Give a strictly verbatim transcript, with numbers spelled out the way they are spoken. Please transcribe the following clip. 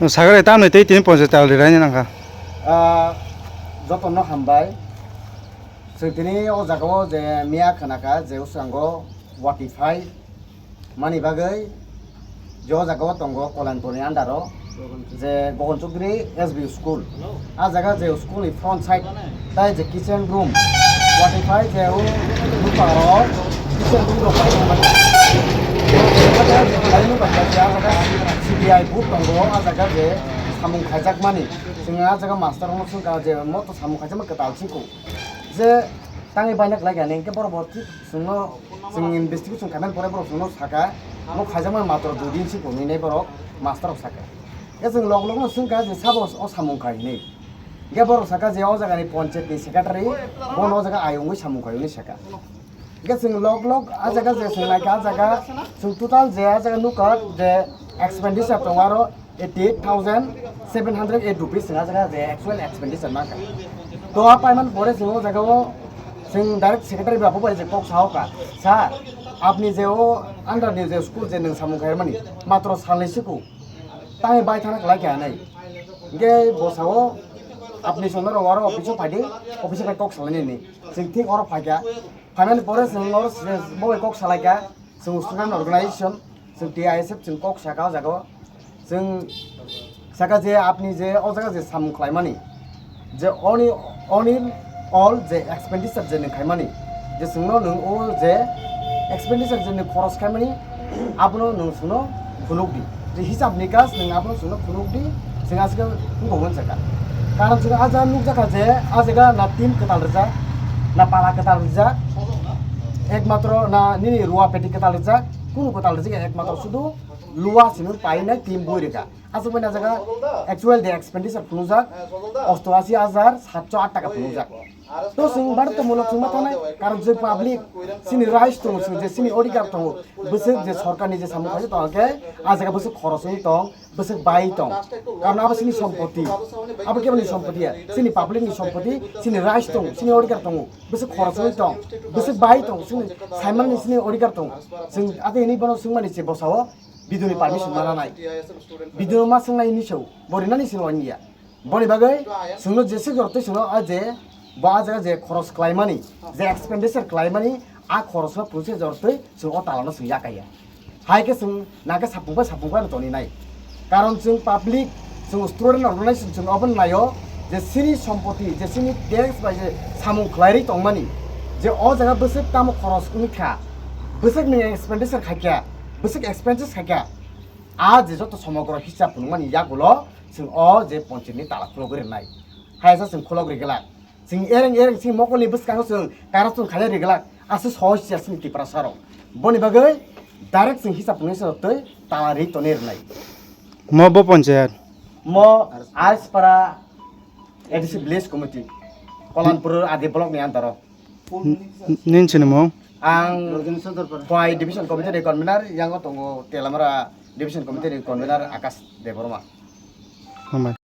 Sagare tamni tei tini ponchas tal riraini nangkha. Ah, jotono hambai. Chwng tini o jagao je miya khwnakha je uskango wati phai mani bagwi je o jagao tongo Kolanpurni under o je Gogon Chowdhury S B school. A jaga je school ni front side tai je kitchen room, wati phai je o buparo kitchen room rok phai thangmani. A jaga je khlaimani bagwi je a jaga C B I booth tongo, a jaga je samung khaijakmani. Chwng a jaga master rokno swngkha je mo to samung khaijakma kwtal singkung. Je tangwi baina kwlai kha, hwnkhe borok bo thik chwngno, chwng investigation khaimani pore borok chwngno sakha, mo khaijakmani matro dui din singkung hinwi borok master rok sakha. Khe chwng log logno swngkha je sabo o samung khai hinwi. Hwnkhe borok sakha je o jagani ponchayat ni secretary, bono o jaga ayung wi samung khai hwnwi sakha. Hwnkhe chwng log log a jaga je chwng naikha, a jaga chwng total je a jaga nukha je expenditure tongo aro eighty eight thousand seven hundred eight rupees chwng a jaga je actual expenditure mankha. To a paiman pore chwng o jaga o chwng direct secretary babu bai je kok sao kha, "Sir, apni je o under ni je school je nwng samung khaimani matro salnwi sukhu." Tangwi bai thana kwlai kha hinwi. Hwnkhe bo sao, "Apni sonno rok oro office o phaidi, office o phai kok salainani." Chwng thik oro phaikha. Phaimani pore chwng oro se bo bai kok salaikha. Chwng student organization, chwng T I S F chwng kok sakha o jaga o. Chwng sakha je apni je o jaga je samung khlaimani, je oni, oni all je expenditure je nwng khaimani, je chwngno nwng o je expenditure je nwng khoros khaimani, abono nwng chwngno phunukdi. Je hisab nikas nwng abono chwngno phunukdi, chwng aswk wngkha hwn sakha. Karon chwng a jaga nukjakha je a jaga na team kwtal rijak, na pala kwtal rijak, ekmatro na nini ruwa peti kwtal rijak, kunu kwtal rijak ekmatro sudu luwa simi painai team bui rikha. Aswk bai na jaga actual de expenditure phunukjak, osto ashi hajar satso aat taka phunukjak. To chwng bari to mulok chwng ma thanai, karon je public chini rights tongo, chwng je chini odhikar tongo, bwswk je sorkar ni je samung khaijak tongo khe a jaga bwswk khoros wngwi tong, bwswk bai tong, karon abo chini sompoti, abo keboni sompoti ya, chini public ni sompoti, chini rights tongo, chini odhikar tongo, bwswk khoros wngwi tong, bwswk bai tong, chini saimani chini odhikar tongo, chwng ate hwnwi bono swngmani se bwsao. Biduni permission ma nanai. Biduni ma swngnai hinwi se bo rinani se loi ya. Boni bagwi chwngno jesa jortwi chwngno a je bo a jaga je khoros khlaimani, je expenditure khlaimani, a khorosno procedure twi chwng o talano chwng yakaya. Hai khe chwng nangkhe sapung bai sapung bai no toni nai. Karon chwng public, chwng student organization chwng obono naio je chini sompoti, je chini tax bai je samung khlairwi tongmani, je o jaga bwswk tamo khoros wngkha, bwswk nwng expenditure khaikha, bwswk expenses khaikha, a je joto somogro hisab phunukmani yagulo chwng o je ponchini tala khulogwi rwnai. Hayasa chwng khulogri glak. Chwng ereng ereng chini mokolni bwskango chwng kara chwng khaina ri glak. Aswk sohos ya chini Tiprasa rok. Boni bagwi direct chwng hisab phunuknai se twi tala ri tonwi rwnai. Mo bo ponchayat? Mo Arispara A D C Village Committee, Kolanpur Adi Block ni under o. N-, n-, nini sinimung? Ang Phai Division Committee ni convener, yango tongo Telamara Division Committee ni convener Akash Debbarma. Hambai.